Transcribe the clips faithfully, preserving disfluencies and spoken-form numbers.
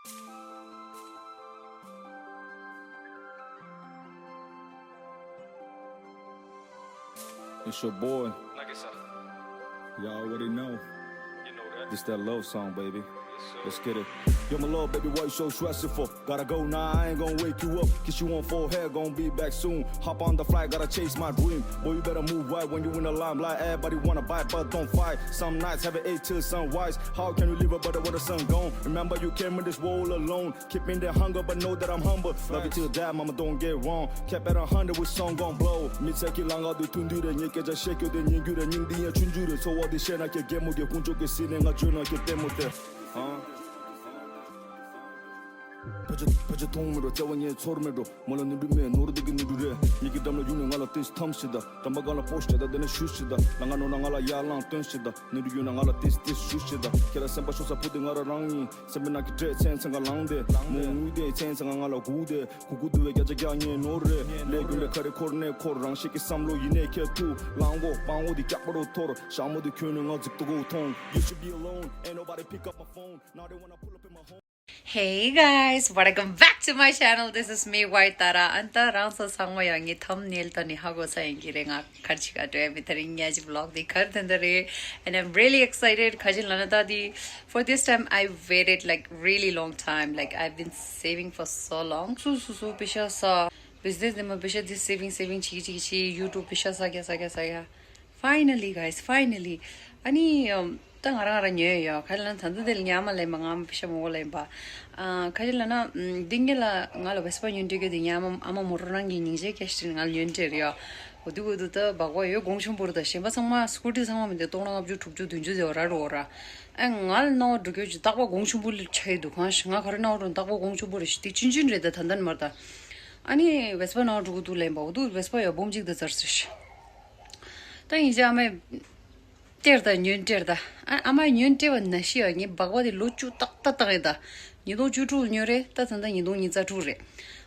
It's your boy. Y'all already know. This that love song, baby. Let's get it. Yo, my love, baby, why you so stressful? Gotta go now, I ain't gonna wake you up. Kiss you on forehead, gonna be back soon. Hop on the flight, gotta chase my dream. Boy, you better move right when you in the limelight. Everybody wanna bite, but don't fight. Some nights have it eight till sunrise. How can you live a better when the sun gone? Remember you came in this world alone. Keeping the hunger, but know that I'm humble. Love you till death, mama, don't get wrong. Kept at a hundred with song gon' blow. མི་ཚེ་གི་ལམ་ཁ་དུ་ཐུག་དུས་རེ་ངས་སྐད་ཆ་བཤད་རྒྱུ་དེ་ཉན་རྒྱུ་རེ་སྙིང་འདི་ཡང་ཆུང་ཆུང་རེ་ཚོར་བ་འདི་བཤད་ན་ཁྱེད་རྒན་མོ་གི་དཀོན་མཆོག་གི་སྲིད་ནས་ང་བརྗོད་ན་ཁྱེད་ལྟད་མོ་སྟེ། ཕ་ཆུ་ཕ་ཆུ་མཐོང་མི་འགྲོ་བརྩེ་བ་ངས་ཚོར་མི་འགྲོ་མོ་ལ་ནུ་འབྲུ་མེད་ནོར་འདི་གི་ནུ་འབྲུ་རེད། ཉིད་ཀྱི་འགྲམ་ལ་ཡུག་ནས་ང་ལ་ཏིས་ཐམ་ཞིག་དང་འགྲམ་པ་སྒང་ལ་པོ་ཤི་དང་དེ་ནས་ཤུ་ཞིག་དང་ལ་ང་ནོར་ན་ང་ལ་ཡར་ལངས་སྟོན་ཞིག་དང་ནུ་འབྲུ་ཡུག་ན་ང་ལ་ཏིས་ཏིས་ཞུ་ཞིག་དང་ཁྱེད་ལ་སེམས་པ་ཤོར་ས་བུ་དེ་ང་རང་རང་ཡིན། སེམས་པའི་ནང་གི་འདྲེ་ཚན་ཚན་ང་ལ་ལངས་ཏེ་མོ་ངུས་ཏེ་ཚན་ཚན་ང་ང་ལ་སྒུག་སྟེ་གུ་གུ་དུ་བའི་བརྒྱ་ཆ་བརྒྱ་ངས་ནོར་རེད། ལས་རྒྱུ་འབྲས་ཁ་རེ་འཁོར་ནས་འཁོར་རང་ཤེས་ཀྱི་བསམ་བློ་ཡིན་ནས་ཁྱེད་ཐུག་ལངས་གོ་སྤང་བོ་དེ་སྐྱག་པ་རུ་འཐོར་ཞག་མོ་དེ་ཁྱོད་ནས་ང་འཛུགས་ཏུ་གོ་ཐོང་། You should be alone, ain't nobody pick up my phone. Now they wanna pull up in my home. Hey guys, welcome back to my channel. This is me, White Tara. ཨན་ད་རང་ཚོ་ཚང་མ་ཡང་ངའི་ཐམ་ནེལ་ད་ནི་ཧ་གོ་ས་ཡིན་གྱི་རེད། ང་གར་ཅིག་ག་འགྲོ་ཡ་མི་ད་རིང་ཉ་ཅི་vlog འདི་གར་དེ་འདྲ་རེད། And I'm really excited. ཁ་ཅིག་ལ་ན་ད་དི་for this time I waited like really long time. Like I've been saving for so long. སུ་སུ་སུ་པེ་ཤ་ས་business ནི་མ་པེ་ཤ་དི་saving saving ཅིག་ཅིག་ཅིག་YouTube པེ་ཤ་ས་ག་ས་ག་ས་ག Finally, guys, finally. ཨ་ནི་ཨམ་ད་ང་རང་ང་རང་ཉོས་ཡོད། ག་རེ་ལབ་ན་ད་ལྟ་དེ་ལ་ཉ་མ་ལེན་པ་ང་མ་པེ་ཤ་མོ་གོ་ལེན་པ། ཨ་ག་རེ་ལབ་ན་ཨམ་འདི་ངེད་ལ་ང་ལ་Vespa ཉོ་འདོད་གི་དེ་ཉ་མ་ཨ་མ་མོ་རོ་རང་གི་སྙིང་རྗེ་སྐྱེ་ཤི་ང་ལ་ཉོ་འདྲེར་ཡོད། འོ་དུ་འོ་དུ་ད་བག་བ་ཡོད་གོང་ཆུང་པོར་ད་གཞན་པ་ཚང་མ་སྐུ་ཊི་ཚང་མ་མི་འདི་སྟོང་ལྔ་བཅུ་དྲུག་ཅུ་བདུན་ཅུ་ཟེར་བ་ར་རོ་ར། ཨ་ང་ལ་ནོ་འགྲོ་གྱོད་ཅིག་རྟག་པ་གོང་ཆུང་པོ་ལ་ཆ་ཡི་འདུག་གང་ཞིག་ང་ག་རེ་ནོ་འགྲོ་རྟག་པ་གོང་ཆུང་པོ་རེ་ཞིག་དེ་ཆུན་ཆུན་རེད་ད་ད་ལྟ་ནི་མར་ད། ཨ་ནི་Vespa ནང་འགྲོ་གི་འདུག་ལེན་པ་འོ་དུ་Vespa ཡོད་འབུམ་གཅིག་ད་ཚར་ཟེར་ཞིག་ད་ཡིན་ཅི་ཨ་མས་སྟེར་ད་ཉོན་སྟེར་ད། ཨ་ཨ་མ་ཉོན་སྟེར་བ་ན་ཤི་ཡ་ངའི་སྦག་བ་དེ་ལོ་བཅུ་ཏག་ཏག་ཏག་རེད་ད། ཉིས་སྟོང་བཅུ་དྲུག་ཉོས་རེད་ད་ད་ད་ཉིས་སྟོང་ཉིས་རྩ་དྲུག་རེད།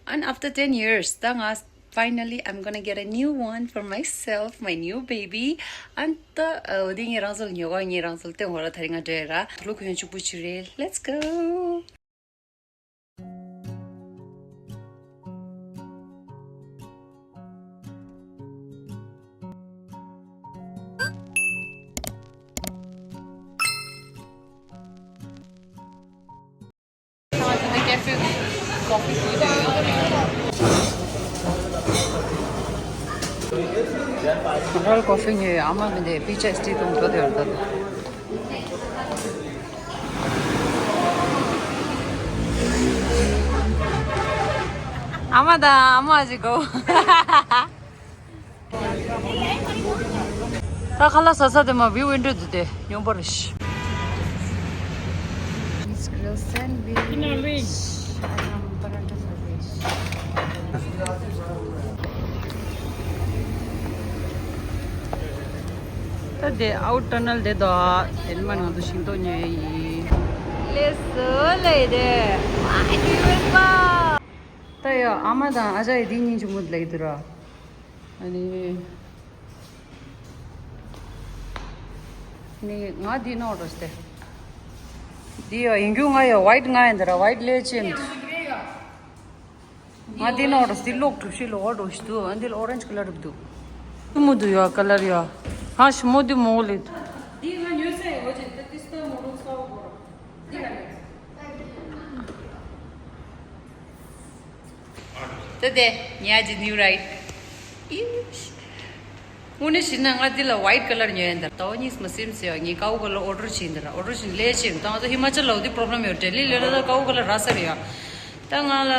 And after ten years ད་ང་finally I'm gonna get a new one for myself, my new baby. And ད་འོ་དེ་ངས་རང་ཚོ་ལ་ཉོ་ག་ངས་རང་ཚོ་ལ་སྟོན་འོ་ར་ད་རིང་ང་འདྲེ་ར་ད་ལོ་ཁོ་ཡང་ཕྱུག་པོ་ཆུ་རེད། Let's go. Royal coffee ཉོས་ཡོད། ཨ་མ་མི་འདི་པི་ཅེ་ཨེས་ཊི་དང་འགྲོ་དེ་ཡོད་ད། ཨ་མ་དང་ཨ་མ་ཅིག་གོ། ད་ཁ་ལག་ཟ་ས་དེ་མ་བིའུ་ཝིན་ཌོ་དེ་དེ་ཉོ་པར་ཤི། It's grilled sandwich. Ayam paratha sandwich. ད་དེ་ཨའུ་ཊར་ནལ་དེ་དོ་དེ་ནི་མ་ནང་དུ་ཤིང་ཏོག་ཉོ་ཡི། ལས་སུ་ལས་དེ་ཨ་ནི་ཝེ་པ། ད་ཡ་ཨ་མ་དང་ཨ་ཅག་ཡི་དེ་གཉིས་ཆུང་མོ་ལས་དུ་ར། ཨ་ནི། ནི་ང་འདི་ནོར་རོ་སྟེ། འདི་ཡ་ཡིན་རྒྱུ་ང་ཡ་ཝའིཊ་ང་ཡིན་ད་ར་ཝའིཊ་ལེ་ཅན། ང་འདི་ནོར་རོ་སྟེ་ལོག་གྲུབ་ཤི་ལོག་འགྲོ་ཤི་དུ་ཨ་འདི་ལ་ཨོ་རེན་ཇི་ཀ་ལར་རུབ་དུ། ཏུ་མོ་དུ་ཡ་ཀ་ལར་ཡ། ཧ་ཤི་མོ་དུ་མོ་ལེ་དུ། འདི་ང་ཉོས་ས་ཡ་ཝ་ཅན་ཏ་ཏི་སྟ་མོ་རུ་སའོ་གོ་ར། འདི་ལ་ཉོས། ད་དེ་ཉ་ཇི་ནིའུ་རའིཊ། ཨིས། དངོས་གནས་བྱས་ན་ང་འདི་ལ་ཝའིཊ་ཀ་ལར་ཉོས་ཡིན་ད། ཟླ་བ་གཉིས་མ་ཟིན་ཟེར་བ་ངས་ཀའོ་ཀ་ལར་ཨོ་ཌར་བྱས་ཡིན་ད་ར། ཨོ་ཌར་བྱས་ལས་བྱས་ཡིན་ད། ང་ཚོ་ཧི་མ་ཅལ་ལ་འོ་དེ་པོ་རོབ་ལེམ་ཡོད། ལྡི་ལི་ལ་ད་ཀའོ་ཀ་ལར་རག་ས་རེད་ཡ། ད་ང་ལ་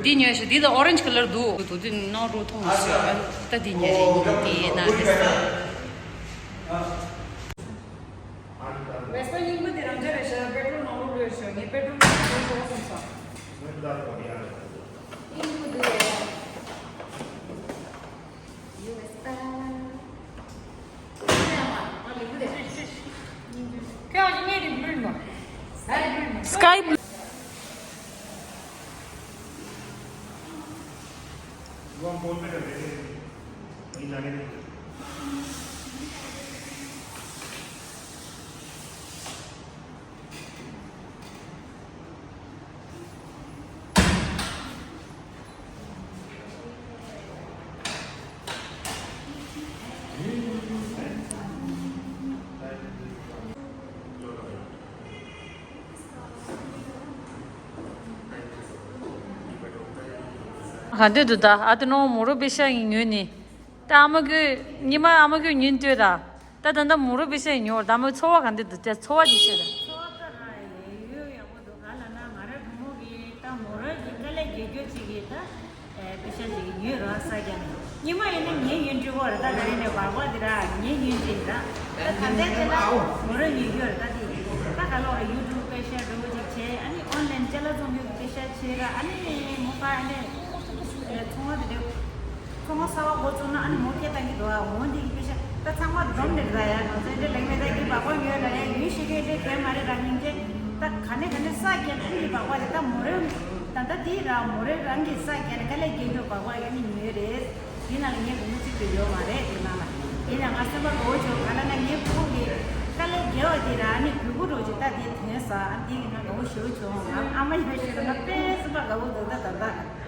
འདི་ཉོས་ཤག་འདི་ད་ཨོ་རེན་ཇི་ཀ་ལར་འདུག་འདུག་འདི་ནང་རུ་མཐོང་མི་སྲིད་ཨ། ད་འདི་ཉོས་རེད། འདི་ན་འདི་ས། ཝེ་སི་པ་རྙིང་པ་དེ་རང་འཇགས་རེད་ཤག་པེ་ཊྲོལ་ནང་ལོགས་ལོས་ཤག་ངས་པེ་ཊྲོལ་ནང་ལོགས་ལོས་ཤག་སོང་ས། རྙིང་པ་འདུག་རེད། ཡུ་ཝེ་སི་པ། ཁྱོད་ཀྱིས་ངའི་རིགས་འབུལ་མ། ས་རིགས་འབུལ་མ། སི་ཀའི་བྷི་ལུ། ག་འདོད་འདུག་ད་ཨ་ཏི་ནོ་མོ་རོ་པེ་ཤ་ཡིན་ཉོས་ནི། ད་ཨ་མ་གི་ཉི་མ་ཨ་མ་གི་ཉིན་ལྟོས་ད། ད་ད་ད་མོ་རོ་པེ་ཤ་ཡིན་ཉོ་ད་མོ་ཚོ་བ་ག་འདོད་འདུག་ད་ཚོ་བ་ཅི་ཤེས་ད། ཚོ་བ་ད་ར་ཡོད་ཡོད་ཡག་པོ་འདུག་ག་ལ་ན་ང་རའི་བུ་མོ་གི་ད་མོ་རོ་གི་དཀའ་ལས་རྒྱག་རྒྱུ་ཅིག་གི་ད་པེ་ཤ་ཅིག་ཉོས་རོགས་ས་རྒྱ་ནས་ཉི་མ་ཡིན་ན་ངའི་ཉིན་འགྲོ་བར་ད་ག་རེ་ནས་བག་བག་དེ་ར་ངའི་ཉིན་ཅིག་ད། ད་ད་ལྟའི་དེ་ལ་མོ་རོ་ཉོ་རྒྱུ་ར་ད་དེ་ད་ག་ལོག་ར་ཡུ་ཊུབ་པེ་ཤ་འགྲོ་ཅིག་བྱས་ཨ་ནི་ཨོན་ལན་ཅ་ལག་བཙོང་རྒྱུ་གི་པེ་ཤ་བྱས་ར་ཨ་ནི་མོ་ཁ་ཨ་ནི་ཚོང་བ་དེ་འདྲ། ཚོང་བ་གསར་བ་འགོ་བཙུགས་ན་ཨ་ནི་མོ་སྐད་བཏང་གི་འདུག་ཨ། འོ་འདི་གི་པེ་ཤ་ད་ཚང་མ་སྡོམ་ནས་ར་ཡ། ང་ཚོ་འདྲ་ལེགས་མེད་ད་གི་བག་བག་ཉོས་ལ་ཡ་ཡུལ་ཤེས་མཁན་འདྲ་གས་མ་རེད་ར། སྙིང་རྗེ། ད་ག་ནས་ག་ནས་ས་རྒྱ་ནས་ཨ་ནི་བག་བག་རེད། ད་མོ་རེ་ད་ད་དེ་ར་མོ་རེ་རང་གི་ས་རྒྱ་ནས་དཀའ་ལས་རྒྱག་རྒྱུ་བག་བག་ཨ་ནི་ཉོས་རེད། དེ་ནང་ལ་ངས་སྒོར་མོ་གཅིག་ཙམ་ཡོད་མ་རེད། དེ་ནང་ལ་ཡིན་ན་ང་སེམས་པ་དགའ་བོ་བྱུང་། ག་ལ་ན་ངའི་ཕྲུ་གུ་གི་དཀའ་ལས་རྒྱག་པ་དེ་ར་ཨ་ནི་གུས་བཀུར་རོགས་བྱེད། ད་དེ་དོན་ཟ་ཨ་དེ་གི་ང་དགའ་བོ་ཞེ་པོ་བྱུང་། ང་ཨ་མ་ཡིན་པའི་ཕྱིར་ང་དཔེ་སེམས་པ་དགའ་བོ་འདུག་ད་ད་ད།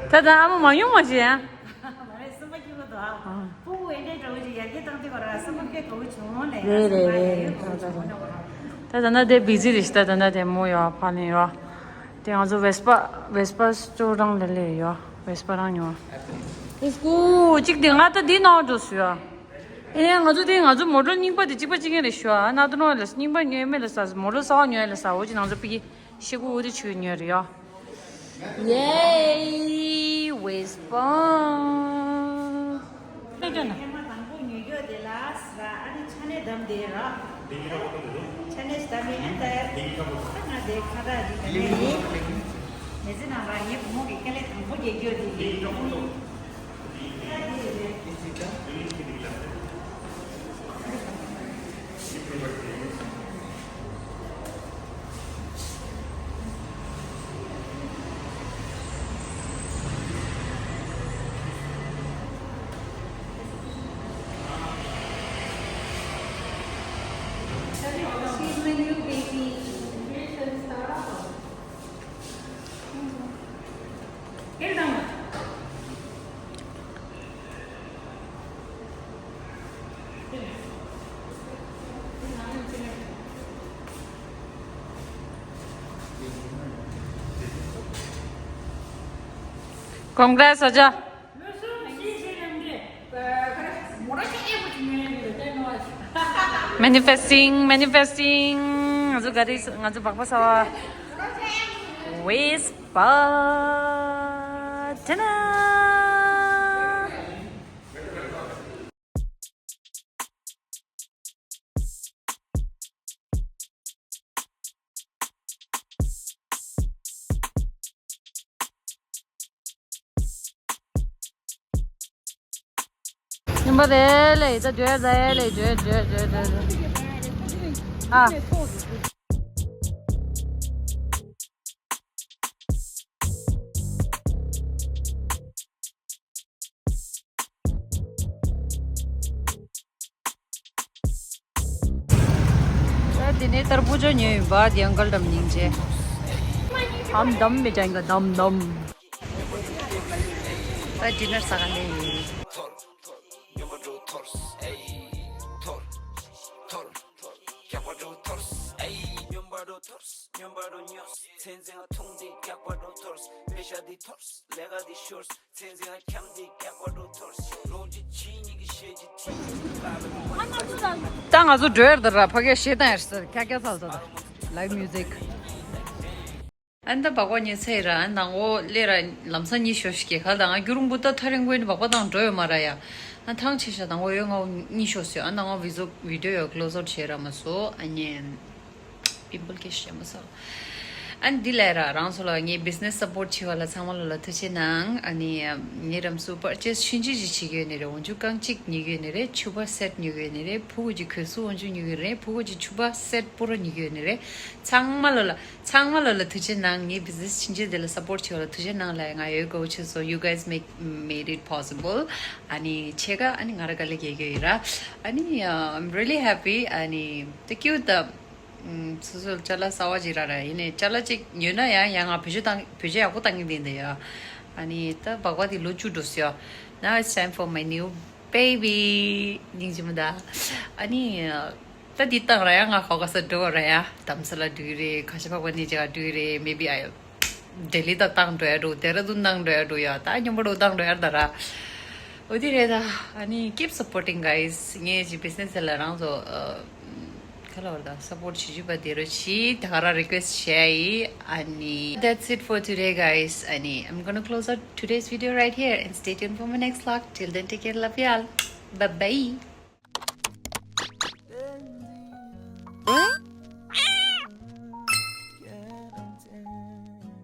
ད་ད་ཨ་མ་མ་ཡོང་མ་བྱེད་ཨ། མ་རེད་སེམས་པ་སྐྱིད་པོ་འདུག་ཨ། ཨ། ཕྲུ་གུ་འདྲ་འདྲ་བོ་ཅིག་ཡར་རྒྱས་བཏང་དུས་ཀ་ར་སེམས་པ་དཔེ་དགའ་བོ་བྱུང་ལེ། རེད་རེད་རེད། ད་ད་ད་ད་ད་དེ་བི་ཛི་རེད་ཤི། ད་ད་ད་དེ་མོ་ཡོད་ཕ་ནས་ཡོད། དེ་ང་ཚོ་ཝེས་པ་ཝེས་པ་སི་ཊོར་རང་ལ་སླེབས་ཡོད། ཝེས་པ་རང་ཉོ། ཨེ་སྐུ་གཅིག་དེ་ང་ད་འདི་ནང་འགྲོ་སུ་ཡོད། ཨེ་ང་ཚོ་དེ་ང་ཚོ་མོ་ཊ་རྙིང་པ་དེ་གཅིག་པ་གཅིག་རྐྱང་རེད་ཤི་ཨ། ན་ད་ནོ་ལ་རྙིང་པ་ཉོས་མེད་ལ་ས་མོ་ཊ་གསར་བ་ཉོས་ལ་ས་འོ་ཅི་ང་ཚོ་པི་ཀི་ཤི་ཀུ་འོ་དེ་ཆུ་ཉོས་རེད་ཡོད། ཡེ། ཝེས་པ། ད་ཅོ་ན། ཧེ་མ་དང་པོ་ཉོ་རྒྱུ་དེ་ལ་ས་ཨ་ནི་ཆ་ནས་བདམས་དེ་ར། ཆ་ནས་བདམས་མི་ཨན་ད་ཡ། ད་ང་དེ་ཁ་བཏགས་དེ་ད་ནས་ཡིན། མི་ཚེ་ནང་ལ་ངའི་བུ་མོ་གི་དཀའ་ལས་དང་པོ་རྒྱག་རྒྱུ་དེ་ཡིན། She's my new baby. Congrats, Aja. Manifesting, manifesting. ང་ཚོ་ག་རེ་ང་ཚོ་སྦག་སྦག་ཟ་བ། ཝེས་པ། ཏེ་ན། ཉིན་པ་རེ་ལེ་ད་འདོད་རེ་ལེ་འདོད་འདོད་འདོད་འདོད་འདོད། ཨ། ད་དེ་ནས་ཏར་བུ་ཇ་ཉོས་ཡིན་པ། དེ་ཡང་གལ་དམ་སྙིང་རྗེ། ཨམ་དམ་མི་ཅན་ག་དམ་དམ། ད་ཌི་ནར་ཟ་ག་ལེ་ཡིན། ད་ང་ཚོ་འགྲོ་ཡར་ད་ར་ཕ་གིར་གཞས་བཏང་ཡར་ས་ཀྱ་ཀྱ་ཚ་ཚ། Live music. ཨན་ད་བག་བག་ཉེ་ཚེ་ར་ཨན་ནང་འོ་ལེ་ར་ལམ་སང་གཉིད་ཤོར་ཤི་གེ་ཁ་ད་ང་རྒྱུ་རུང་བུ་ད་ཐ་རིང་བུ་ཨན་བག་བག་དང་འགྲོ་ཡོད་མ་ར་ཡ། ཨན་ཐང་ཆེ་ཤ་དང་འོ་ཡོད་ང་འོ་གཉིད་ཤོར་སོ་ཨན་ནང་འོ་བི་ཛོ་བི་ཌིའོ་ཡོད་ཀློ་ཛར་བྱེད་ར་མ་སོ་ཨ་ཉན། པིམ་པལ་སྐད་ཤ་མ་ས། ཨ་ནི་འདི་ལས་ར་རང་ཚོ་ལ་ངའི་བི་ཛི་ནེ་སི་སབ་པོར་བྱེད་པ་ལ་ཚང་མ་ལ་ལ་ཐུགས་རྗེ་གནང་། ཨ་ནི་ངའི་རམ་སུ་པར་ཅེས་ཆུན་ཆུན་ཅིག་བྱེད་ཀྱི་ཡོད་ནི་རེད། འོན་ཆུ་རྐང་གཅིག་ཉོ་གི་ཡོད་ནི་རེད། ཕྱུ་པ་སེ་ཊི་ཉོ་གི་ཡོད་ནི་རེད། ཕྲུ་གུ་ཅིག་གོས་སུ་འོན་ཆུ་ཉོ་གི་ཡོད་ནི་རེད། ཕྲུ་གུ་ཅིག་ཕྱུ་པ་སེ་ཊི་པུ་ར་ཉོ་གི་ཡོད་ནི་རེད། ཚང་མ་ལ་ལ་ཚང་མ་ལ་ལ་ཐུགས་རྗེ་གནང་། ངའི་བི་ཛི་ནེ་སི་ཆུན་ཆུན་དེ་ལ་སབ་པོར་བྱེད་པ་ལ་ཐུགས་རྗེ་གནང་ལ་ང་ཡོད་དགའ་བོ་བྱེད་སོ། You guys make made it possible. ཨ་ནི་ཆེ་ག་ཨ་ནི་ང་ར་ག་ལེ་གེ་གེ་ཡོད་ར། ཨ་ནི་I'm really happy. ཨ་ནི་thank you the ཨུམ། སོ་སོ་ལ་ཅ་ལག་གསར་བ་ཅིག་རག་ར་ཡིན་ནའི་ཅ་ལག་ཅིག་ཉོས་ན་ཡང་ཡང་ང་བེད་སྤྱོད་བཏང་བེད་སྤྱོད་ཡག་པོ་བཏང་གི་འདི་འདི་ཡ། ཨ་ནི་ད་སྦག་སྦག་དེ་ལོ་བཅུ་འགྲོ་སོང་ཡ། Now it's time for my new baby. སྙིང་རྗེ་མོ་ད། ཨ་ནི་ད་འདི་བཏང་ར་ཡ་ང་ཧོ་ག་ས་འགྲོ་ར་ཡ། དྷ་རམ་ས་ལ་འགྲོ་གི་རེད། ཁ་ཤ་འཕགས་པ་ནི་ཅ་ག་འགྲོ་གི་རེད། Maybe I ལྡི་ལི་དང་བཏང་འགྲོ་ཡ་འགྲོ། ཌེ་ར་ཌུན་བཏང་འགྲོ་ཡ་འགྲོ་ཡ། ད་སྙོམས་པོ་འགྲོ་བཏང་འགྲོ་ཡ་ད་ར། འོ་དེ་རེད་ད། ཨ་ནི་keep supporting guys. ངས་ཅི་བི་ཛི་ནེ་སི་ལ་རང་ཚོ་ག་ལ་བར་ད་སབ་པོར་བྱེད་རྒྱུ་པ་དེ་རུ་ཆི་ད་ག་ར་རི་ཀུ་ཨེ་སི་བྱས་ཡི། ཨ་ནི་that's it for today guys. ཨ་ནི་I'm gonna close out today's video right here and stay tuned for my next vlog. Till then, take care, love y'all. Bye bye.